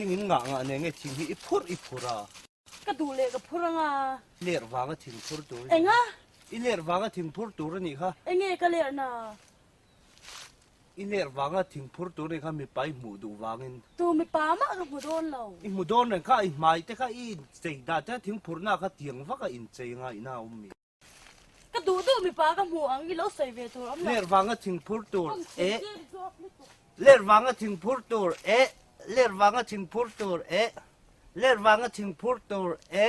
Thing in ngah ngah nen nge thing hi i phurh i phurh a? Ka duh leh ka phur anga. Ler vanga thing phur tur. Enga? I ler vanga thing phur tur a nih kha. Enge ka lerna? I ler vanga thing phur tur a nih kha mipa i hmuh duh vangin. Tu mipa mah ka hmu dawn lo. I hmu dawn reng kha i hmai te kha i inchei dan te thing phurhna kha tiang vaka inchei anga ina awm mi. Ka duh duh mipa ka hmu ang i lo sawi ve tur awm lo. Ler vanga thing phur tur e. Ler vanga thing phur tur e. Ler vanga thing phur tur e. Ler vanga thing phur tur e.